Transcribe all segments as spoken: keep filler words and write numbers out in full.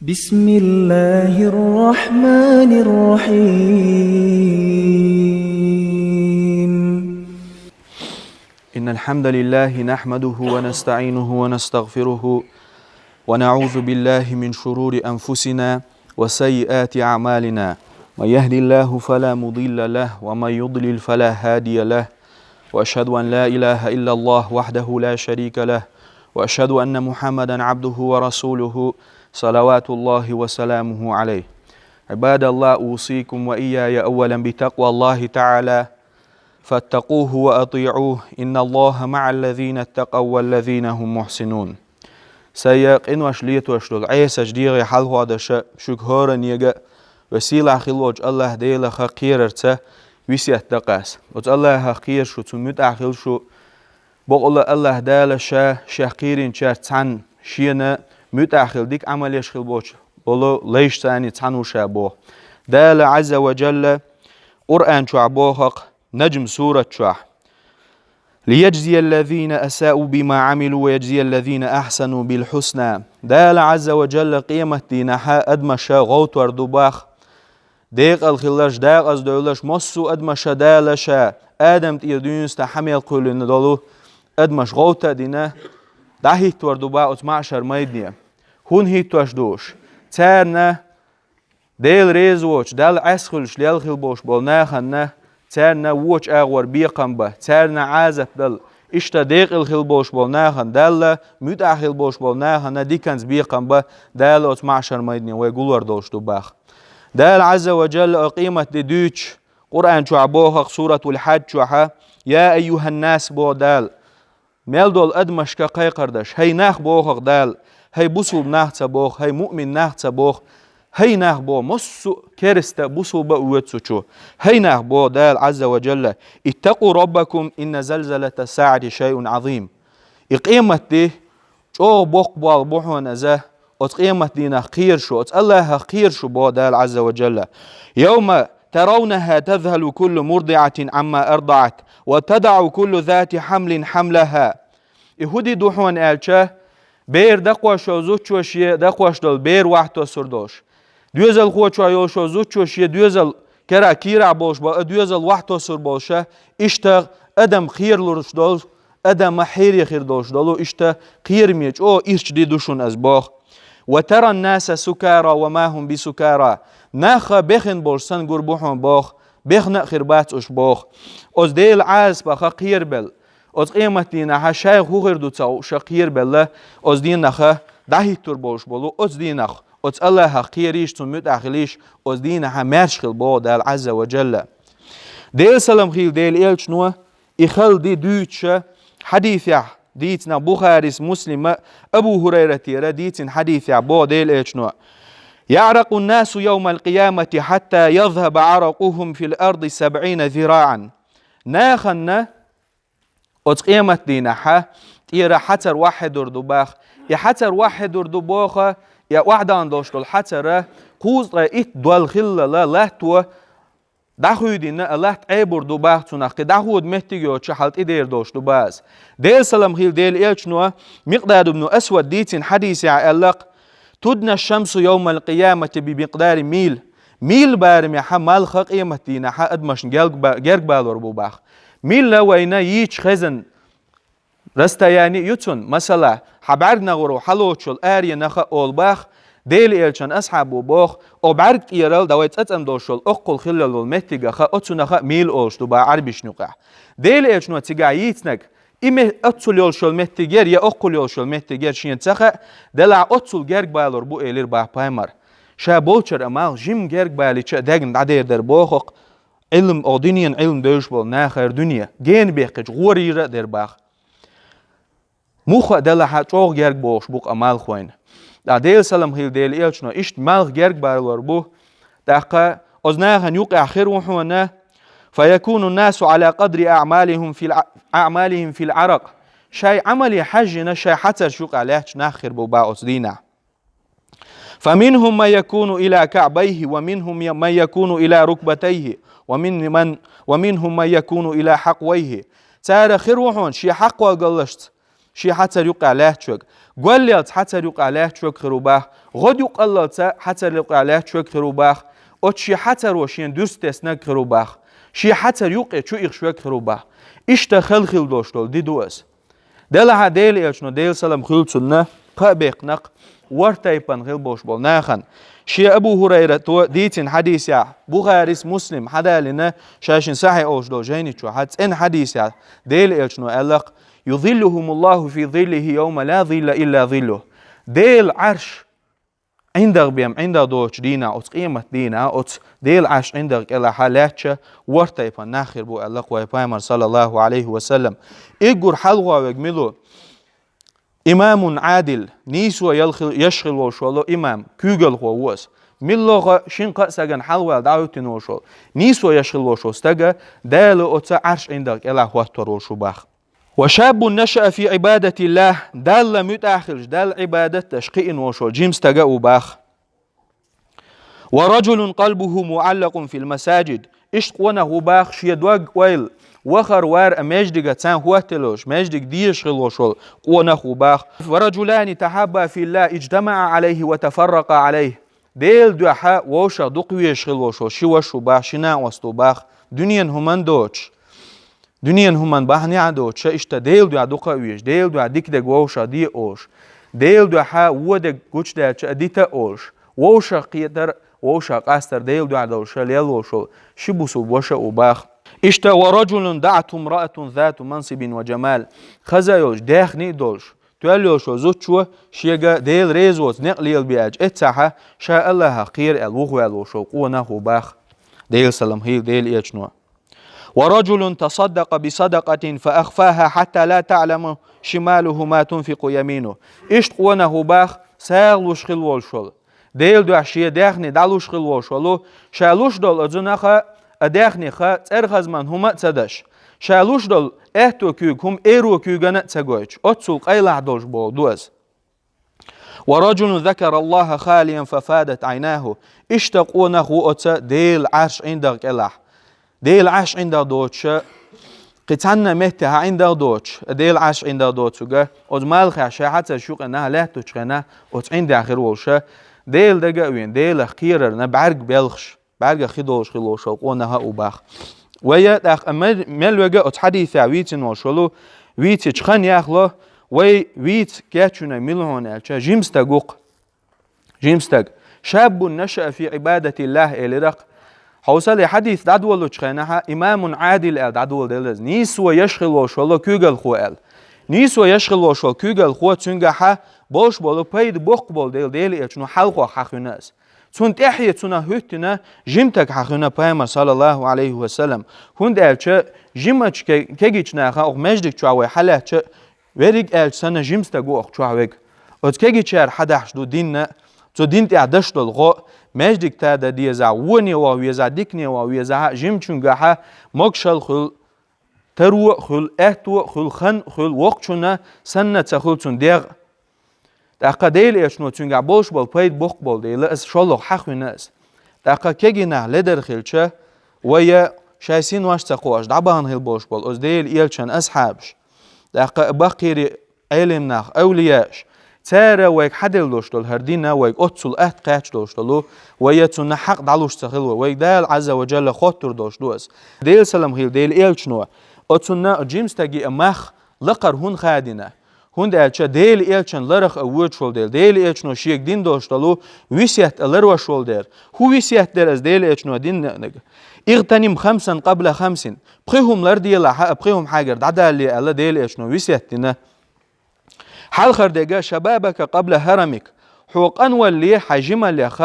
بسم الله الرحمن الرحيم. إن الحمد لله نحمده ونستعينه ونستغفره، ونعوذ بالله من شرور أنفسنا وسيئات أعمالنا. من يهد الله فلا مضل له، ومن يضلل فلا هادي له. وأشهد أن لا إله إلا الله وحده لا شريك له، وأشهد أن محمدا عبده ورسوله، صلوات الله وسلامه عليه. عباد الله، أوصيكم وإياي أولا بتقوى الله تعالى، فاتقوه وأطيعوه، إن الله مع الذين اتقوا والذين هم محسنون. Сайн къинош летош долу Ӏесачу дегӀе хьалхадош шуьга хӀораннега а, вай сийлахь хилла волчу АллахӀ Делах кхерарца весет до ас. Оцу АллахӀах кхера шу, цунна муьтӀахь хила шу. Бакъалла АллахӀ Дала Ша Шех кхийринчаьрца цхьаьна Шена муьтӀахь хила, дика Ӏамал еш хила болчу болу лайшца цхьаьна ву Ша боху. Дала Ӏазза ва Джалла Къуръан чохь боху-кх, Наджм сурат чохь: «ليجزي الذين أساءوا بما عملوا ويجزي الذين أحسنوا بالحسنى». Дала Ӏазза ва Джалла къематдийнахь адамаша гӀовттор ду боху. Декъала хилларш, декъазадевлларш, массо а адамаша Дала Ша Адам тӀера дуьйна тӀе хьа мел кхоьллина долу адамаш гӀовтта а дина, дӀахӀиттор ду боху оцу маьӀшар майдане. ХӀунда хӀиттош ду уьш? Царна Дела реза воцуш, Далла Ӏеса хуьлуш лелла хила болуш болу нахана царна вочу агӀор бекхам бан, царна Ӏазап дала, иштта декъала хила болуш болу нахана, Далла муьтӀахь хила болуш болу нахана диканца бекхам бан Дала оцу маьӀшар майдане вай гулор долуш ду боху. Дала Ӏазза ва Джалла оцу къематде дуьйцуш Къуръан чохь боху-кх, Суратул Хьадж чохь: «Я айюханнас», боху Дала, мел долу адамашка кхайкхар деш: «ХӀай нах», боху-кх Дала, «хӀай бусулба нах», ца боху, «хӀай муъмин нах», ца боху, «хӀай нах», боху, массо а керста а, бусулба а воьду цу чу. «ХӀай нах», боху Дала Ӏазза ва Джалла, «اتقوا ربكم إن زلزلة الساعة شيء عظيم». И къематде чӀогӀа боккха болх бу хьуна иза, оцу къематдийнах кхера шу, оцу АллахӀах кхера шу, боху Дала Ӏазза ва Джалла. «يوم ترونها تذهل كل مرضعة عما أرضعت وتضع كل ذات حمل حملها». И хӀун де ду хьуна аьлча, бер дакхош йолу зудчо шен дакхош долу бер вахьтосур долуш, доьзалхочохь йолуш йолу зудчо шен доьзал кара кийрахь болуш бо-, доьзал вахьтосур болуша, иштта адам кхералуш долу, адама хьере хир долуш долу, иштта кхераме чӀогӀа ирча де ду шуна ас боху. «وترى الناس سكارى وما هم بسكارى». Нах бехна болуш санна гур бу хьуна боху, бехна а хир бац уьш боху. Оцу Дела Ӏазапах кхерабелла, оцу къематдийнахь шайх хӀун хир ду ца хууш кхерабелла, оцу дийнах дӀахӀиттур болуш болу, оцу дийнах, оцу АллахӀах кхерийша, цунна муьтӀахь хилийша, оцу дийнахь маьрша хила боху Дала Ӏазза ва Джалла. Делан салам хуьлда Делан элчано и хала де дуьйцуша, хьадисехь дийцина Бухарис, Муслима, Абу ХӀурайратера дийцина хьадисехь боху Делан элчано: «يعرق الناس يوم القيامة حتى يذهب عرقهم في الأرض سبعين ذراعا». Нахана оцу къематдийнахь тӀера хьацар охьахьедур ду боху. И хьацар охьахьедур ду боху, и охьадахна долуш долу хьацар кхузткъе итт дол хиллал латто дӀахуьйдина, а латта Ӏебур ду боху цунах, кхин дӀахода меттиг йоцуш хьал тӀедер долуш ду боху иза. Делан салам хуьлда Делан элчано Микъдад ибн Асвада дийцина хьадисехь аьлла-кх: «تدنى الشمس يوم القيامة بمقدار ميل». Мил барамехь малх къематдийнахь адамашна герга ба-, герга балор бу боху. Мил вайна йийцича хезна расстояние ю цунна, масала, хьан бӀаьргнахь гӀур хьалоцуш йолу аренах а олу боху, Делан элчан асхьабо боху, оцу бӀаьрг тӀерал, дан вай цӀацӀам долуш йолу, оккхул хиллал волу меттигах а, оцунах а мил олуш ду боху Ӏарбишна юкъахь. Делан элчано цигахь йийцинарг, и ме-, оццул йолуш йолу меттиг яра, я оккхул йолуш йолу меттиг яра шена ца хаьа, делахь оццул герга балор бу элира боху пайхамар. Ша болчара а малх жимма герга балийча а дегна дӀадер дара боху-кх Ӏилма, оха дуьненан Ӏилма девзаш болу нахера дуьне. Гена бехкича гӀорийра а дара боху. Муха а делахь а чӀогӀа герга бохуш бу-кх а малх вайна. ТӀаккха Делан салам хуьлда Делан элчано, иштта малх герга балор бу. ТӀаккха оцу нахана юкъахь хир ву хьуна: «فيكون الناس على قدر أعمالهم في الع-، أعمالهم في العرق». Шайн Ӏамале хьаьжжина, шайн хьацарш юкъахь лаьтташ нах хир бу боху оцу дийнахь. «فمنهم من يكون إلى كعبيه، ومنهم من يكون إلى ركبتيه، ومن من، ومنهم من يكون إلى حقويه». Цара хир ву хьуна шен хьакхолгаллашца шен хьацар юкъахь лаьтташ верг. Голлалц хьацар юкъахь лаьтташ верг хир ву бах. ГӀодаюкъаллалца хьацар юкъахь лаьтташ верг хир ву бах. Оцу шен хьацаро шен дуьрста теснарг хир ву бах. Шен хьацар юккъе чу ихаш верг хир ву бах. Иштта хала хила долуш долу ди ду ас. Делахь а Делан Элчано, Делан салам хуьлда цунна, кхаъ беккхина-кх ворхӀ тайпана хила болуш болу нахана. Шен Абу ХӀурайрата дийцина хьадисехь, Бухарис, Муслим хьадалийна, ша шен сахьихь олуш долу жайни чохь цӀена хьадисехь, Делан Элчано аьлла-кх: «Юзиллухумуллаху фи зиллихи йовма ла зилла илла зиллух». Делан Ӏарш ӀиндагӀ бен, ӀиндагӀ доцучу дийнахь, оцу къематан дийнахь, оцу Делан Ӏарш ӀиндагӀ кӀелахь лаьтташ ворхӀ тайпана нах хир бу аьлла-кх вайн Пайхамара, саллаллаху Ӏалайхи ва саллам. Уггар хьалха верг мила ву? Имамун Ӏадил, нийсо ял хил-, еш хила волуш волу имам, куьйгалхо ву ас. Милла а шина-кхаа стагана хьалха ваьлла дӀахӀоьттина волуш волу, нийсо еш хила волуш волу стаг Дала оцу Ӏарш ӀиндагӀ кӀелахь хӀоттор волуш ву бах. «Ва шаббун нашаа фи Ӏибадатиллах», Далла муьтӀахь хилча, Далла Ӏибадат деш кхиъна волуш волу жима стаг а ву бах. «Ва раджулун къалбуху муӀаллакъун фил масаджид». Иштта къонах ву бах, шен дог-ойла вахар-вар а маьждига цхьаьна хӀоттаделла волуш, маьждиг дезаш хила волуш волу къонах ву бах. «Ва раджулани тахьабба филлах, иджтамаа Ӏалайхи ва тафарракъа Ӏалайхи». Делан дуьхьа вовшах дукха везаш хила волуш волу ши ваша ву бах, ши накъост ву бах, дуьненан хӀуманна доцуш. Дуьненан хӀуманна бахьанехь а доцуш, иштта Делан дуьхьа дукха а везаш, Делан дуьхьа дика дерг вовшах де а олуш, Делан дуьхьа вон дерг гучудаьлча а дита а олуш, вовшах кхетар, вовшах къастар Делан дуьхьа долуш лелла волуш волу ши бусулба ваша а ву бах. Иштта: «Ва раджулун даӀатху мраатун зату мансибин ва джамал». Хаза а йолуш, даьхни а долуш, тоьлла йолуш волу зудчо шега Дела реза воцу некъ лелабе аьлча, эццахь ша Аллахьах кхера аьлла вухаваьлла волуш волу къонах а ву бах. Делан салам хуьлда Делан Элчано. «Ва раджулун тасаддакъа би садакъатин фа ахфаха хьатта ла таӀлама шималуху ма тунфикъу яминуху». Иштта къонах ву бах, сагӀа луш хила волуш волу, Делан дуьхьа шен даьхни дӀалуш хила волуш волу, ша луш долу оцу наха а даьхнех цӀерхазман хӀума а ца даш, ша луш долу аьтто куьйга хӀума эро куьйгана а ца гойтуш, оццул къайлаха долуш болу ду ас. «Ва раджулун закараллаха халиян фа фадат Ӏайнаху». Иштта къонах ву оцу Делан Ӏарш ӀиндагӀ кӀелахь. Делан Ӏарш ӀиндагӀ доцуша, кхин цхьанна меттехь ӀиндагӀ доцуш, Делан Ӏарш ӀиндагӀ доцург, оцу малхехь ша хьацарш юкъе нах лаьттучу хенахь, оцу ӀиндагӀ хир волуша, Делан дага а вен, Делах кхерарна бӀаьрг белхаш, бӀаьргах хи долуш хила волуш волу къонах а ву бах. Вай тӀаккха мел, мел вега оцу хьадисехь вийцина волуш волу, вийцича хан яхло, вай вийца кечвина мила хьуна аьлча, жима стаг ву-кх. Жима стаг. «Шаббун нашаа фи Ӏибадатиллах», элира-кх. Хьовсал, и хьадис дӀадолучу хенахь, имамун Ӏадил аьлла дӀадоладелла иза. Нийсо еш хила волуш волу куьйгалхо аьлла. Нийсо еш хила волуш волу куьйгалхо, цуьнгахь болуш болу пайда боккха болу дела, Делан Элчано хьалхох хьахуьйна иза. Цунна тӀаьхье цунах хӀуьттина жима стаг хьахуьйна Пайхамара, саллаллаху Ӏалайхи ва саллам. ХӀунда аьлча жимачу ке-, кегийчу наха окху маьждиг чохь вай хьалаьцча, верриг аьлча санна жима стаг ву окху чохь вега. Оцу кегийчара хьадахьаш ду динна, цу дин тӀехь даш долу гӀо, маьждиг тада дезахь, воне ваха везахь, дикане ваха везахь, жимачуьнгахь могушалла хуьлу, таро а хуьлу, аьтто а хуьлу, хан а хуьлу, воккхачунна санна ца хуьлу цунна дегӀ. ТӀаккха Делан Элчано цуьнгахь болуш болу пайда боккха болу дела, аса шолгӀа хьахуьйна аса. ТӀаккха кегий нах ледар хилча, вай шайн синош ца кхоаш дӀабахана хила болуш болу оцу Делан Элчан асхьабаш. ТӀаккха баккхийри Ӏелим нах, авлияаш, цара вайга хьаделла долуш долу хӀара дина, вайга оццул атта кхаьчна долуш долу, вай цунна хьакъ дӀалуш ца хилла, вайга Дала Ӏазза ва Джалла хоттур долуш ду аса. Делан салам хуьлда Делан Элчано, оцунна жима стаге а мах лакхара хӀунда хадийна? ХӀунда аьлча Делан Элчан ларах а воьдуш волу дела, Делан Элчано шега дина долуш долу весет а ларвеш волу дела. ХӀун весет дара аса Делан Элчано диннарг? «Игътаним хамсан къабла хамсин». Пхи хӀума ларделахь а, пхи хӀума хьайгара дӀадалале аьлла, Делан Элчано весет дина. Хьалхара дерг: «Шабабака къабла харамик». Хьо къанвалале хьайн жималлех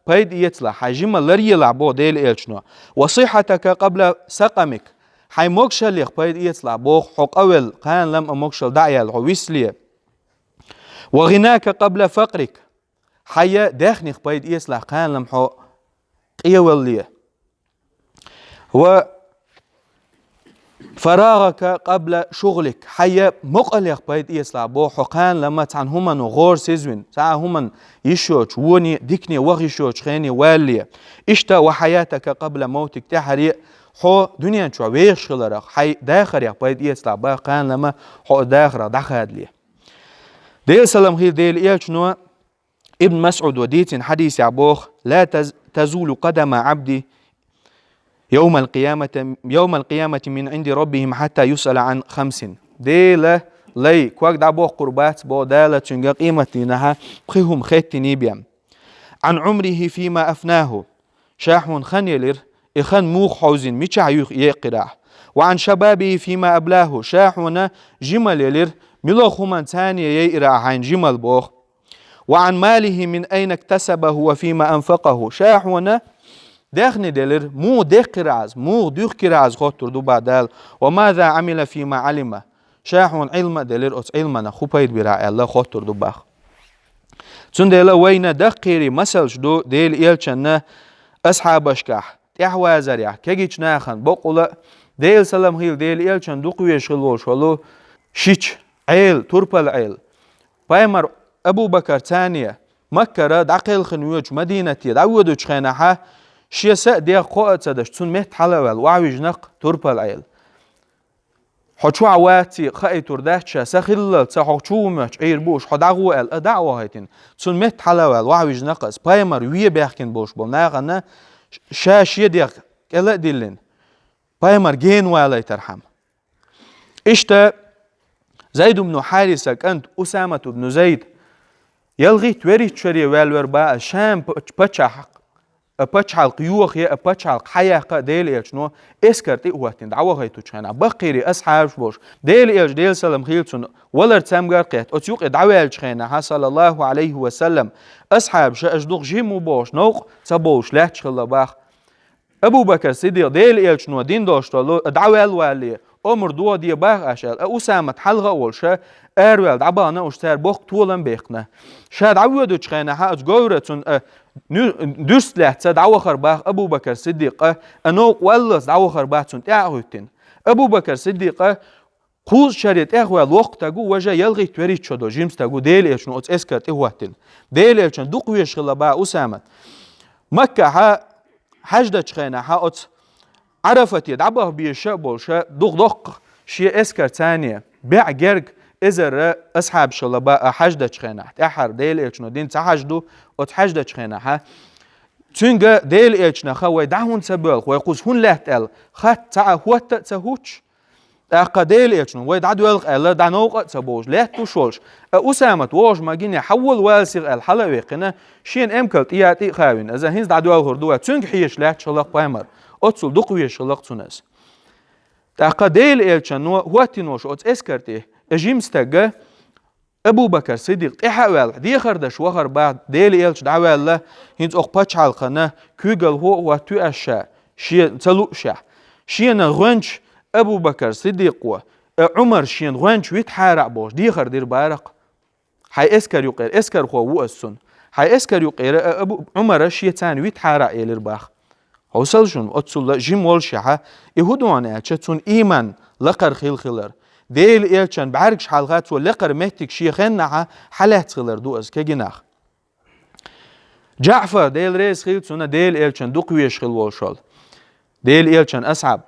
пайда эцалахь, хьайн жималла ларъелахь боху Делан Элчано. «Ва сиххьатака къабла сакъамик». Хьайн могушаллех пайда эцалахь боху, хьо къанвелла, кхана лам а могушалла дӀа а яьлла, хьо висле. «Ва гъинака къабла факърик». Хьайн даьхнех пайда эцалахь, кхана лам хьо къевалле. «Ва фарагъака къабла шугълик». Хьайн мукъаллех пайда эцалахь боху, хьо кхана лам а цхьана хӀумано гӀора сизвина, цхьа а хӀуманна йиш йоцуш, воне, дикане ваха йиш йоцуш хене валале. Иштта «ва хьаятака къабла мовтик», тӀаьххьара хьо дуьнен чохь вехаш хиларах, хьайн дахарех пайда эцалахь боху, кхана лам а хьо дахарах дӀахадале. Делан салам хийла Делан элчано Ибн МасӀуда дийцина хьадисехь боху: «لا تز- تزول قدم عبد يوم القيامة يوم القيامة من عند ربه حتى يسأل عن خمس». Делан лай ког дӀабоккхур бац боху Дала цуьнга къематдийнахь пхи хӀума хеттиний бен. «عن عمره فيما أفناه». Ша хьуна хан елира, и хан муха хьовзийна, мичахь юха яьккхира ахь. «وعن شبابه فيما أبلاه». Ша хьуна жималла елира, муьлха хӀуманца яйира ахь хьайна жималла боху. «وعن ماله من أين اكتسبه وفيما أنفقه». Ша хьуна даьхни делира, муха дехкира Ӏа иза, муха дуьхкира Ӏа иза хоттур ду боху Дала. «وماذا عمل فيما علم». Ша хьуна Ӏилма а делира, оцу Ӏилманах хӀун пайда бира аьлла хоттур ду боху. Цундела вайна даккхийрий масалш ду Делан элчанна асхьабашкахь, тӀаьхьавазарехь, кегийчу нахана, бакъволу а Делан салам хийла Делан элчанна дукха везаш хилла волуш волу шича Ӏела, турпала Ӏела. Пайхамар Абу-Бакар царна Маккара дӀакхелхина воьдуш Мадинате дӀавоьдучу хенахь, шен са а дегӀ кхоа а ца деш, цунна метта хьала а ваьлла, охьавижина-кх турпала Ӏела. Хьо чохь ваций хаийтур дац ша, са хиллалц хьо чу ву моьттуш Ӏийр бу уьш, хьо дӀагӀо аьлла, а дӀа а вахийтина. Цунна метта хьала а ваьлла, охьавижина-кх иза. Пайхамар вен баьхкина болуш болу нахана ша шен дегӀ кӀела а диллина, пайхамар гена валийтархьама. Иштта Зайд ибн Хьариса кӀант Усамат ибн Зайд ялхитта-вуьрхӀитта шаре ваьлла вара боху, Шам паччахь-, пачхьалкх йохае а, пачхьалкх хьаяккха а Делан элчано эскар тӀе а хӀоттийна дӀавахийтучу хенахь, баккхийрий асхьабаш болуш, Делан элча, Делан салам хийла цунна, валар цамгар а кхетта, оцу юкъе дӀаваьллачу хенахь, саллаллаху Ӏалайхи ва саллам, асхьабаша аша дукха жима ву бохуш новкъа ца бовлуш лаьтташ хилла боху. Абу-Бакар Сиддикъ Делан элчано дина долуш долу, дӀаваьлла валале, омра дохаде боху аша аьлла, а Усамат хьалха а волуш, араваьлла дӀабахана уьш, цара боккха толам а баьккхина. Ша дӀавоьдучу хенахь оцу говра цунна, а, нуь-, дуьрста лаьцна дӀавахара боху Абу-Бакар Сиддикъа, а новкъа валлалц дӀавахара боху цунна тӀаьхьа а хӀуьттина. Абу-Бакар Сиддикъа кхузткъа шаре тӀехваьлла воккха стаг ву, важа ялхитта-вуьрхӀитта шо долу жима стаг ву, Делан элчано оцу эскар тӀе хӀоттийна. Делан элчанна дукха везаш хилла боху Усамат. Маккахьа хьаьждачу хенахьа оцу Ӏарафате дӀабаха безаш а болуш, дукха доккха шен эскар царна, бӀе герга эзар асхьабаш хилла боху хьаьждачу хенахь. ТӀаьххьара Делан элчано дина цхьа хьаьж ду, оцу хьаьждачу хенахьа. Цуьнга Делан элчанах вай дӀа хӀунда ца боьлху, вай кхуза хӀунда лаьтта аьлла, хатта цхьа а хӀотта а ца хӀуттуш, тӀаккха Делан элчано вай дӀадоьлху аьлла, дӀа новкъа а ца бовлуш, лаьтташ волуш, а Усамат вогӀуш ма гине, хьан волу вала сиха аьлла, хьала а ваьккхина, шена эмкал тӀе яа тӀе а хаавина, иза хӀинца дӀадоьлхур ду вай, цуьнга хьежаш лаьтташ хилла-кх пайхамар, оццул дукха везаш хилла-кх цунна иза. ТӀаккха Делан элчано хӀоттийна волуш оцу эскар тӀе, и жима стаг, Абу-Бакар Сиддикъ тӀаьхьа а ваьлла, дехар даш вахара боху, Делан элча дӀаваьлла, хӀинца окху пачхьалкхана куьйгалхо а хӀоттуьйту аш ша, шен ца луушехь. Шена гӀоьнча Абу-Бакар Сиддикъо, а Ӏумар шена гӀоьнча витахьара а бохуш, дехар дира боху. Хьайн эскар юкъера, эскархо ву аса цунна. Хьайн эскар юкъера, а Абу-, Ӏумара шен царна витахьара а элира боху. Хьовсал шуна, оццул жима волушехьа, и хӀун ду аьлча, цунна ийман лакхара хилла хилар. Делан элчан бӀаьргаш хьалха цо лекхара меттиг шен хеннахьа хьалаьцна хилар ду иза кегий нах. ДжаӀфар, Дела реза хила цунна, Делан элчан дукха везаш хилла волуш волу. Делан элчан асхьаб.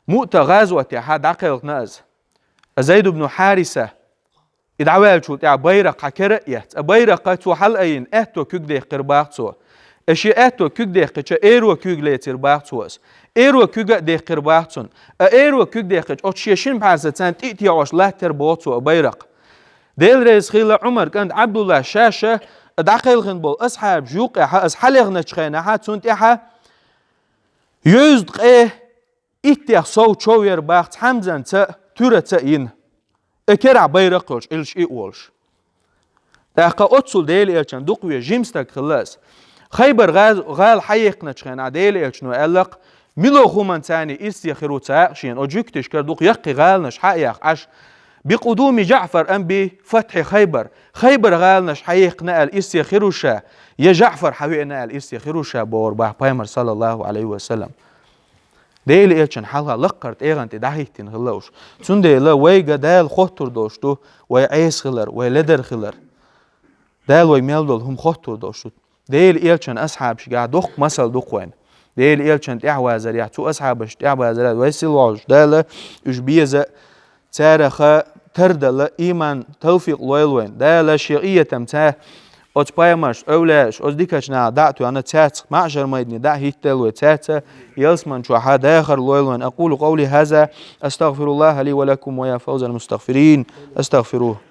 Муъта гӀазотехьа дӀакхелхина иза. Зайд ибн Хьариса. И дӀаваьллачул тӀаьхьа байракх хьан кара а эцна, а байракха цо хьала а йина, аьтто куьг дехкира боху цо. И шен аьтто куьг дехкича, эро куьйга лецира боху цо иза. Эро куьг а дехкира боху цунна. А эро куьг дехкича, оцу шен шина пхьарсаца тӀе а тӀеӀош латтира боху цо а байракх. Дела реза хила Ӏумар кӀант Ӏабдулла ша-ша дӀакхелхина болу асхьабаш юккъехьа, иза хьалехначу хенахьа, цунна тӀаьхьа йовза ткъе иттех сов чов яра боху цхьамзанца а, туьраца а йина. И керахь байракх йолуш, Ӏилш и а волуш. ТӀаккха оццул Делан элчан дукха веза жима стаг хилла иза. Хайбар гӀаз-, гӀала хьаекхначу хенахь Делан элчано аьлла-кх, мила хӀуманца ирсе хир ву ца хаьа шена, оцу жуьгташкара дукха яккхий гӀаланаш хьа а яьккха Ӏаш. «بقدوم جعفر أم بفتح خيبر». Хайбар гӀаланаш хьаекхна аьлла ирсе хир ву ша, я ЖаӀфар хьавеана аьлла ирсе хир ву ша, бохура боху пайхамар, саллаллаху Ӏалайхи ва саллам. Делан элчан хьалха лаккхара тӀегӀан тӀе дӀахӀиттина хилла уьш. Цундела вайга Дала хоттур долуш ду вай Ӏеса хилар, вай ледар хилар. Дала вай мел долу хӀума хоттур долуш ду. Делан элчан асхьабашкахь доккха масал ду-кх вайна. Делан элчан тӀаьхьавазарехь, цу асхьабашна тӀаьхьавазарехь вай сийлахь волчу Дала уьш беза, цараха тардала, иман, тавфикъ лойла вайна. Дала шен къинхетам цаьрца, оцу пайхамарш, овлияаш, оцу дикачу наха дӀа а тоьхна, цаьрца маьӀшар майдане дӀа а хӀиттадала вай, цаьрца ялсамани чохь дахар лойла вайна. أقول قولي هذا، أستغفر الله لي ولكم ويا فوز المستغفرين. أستغفروه.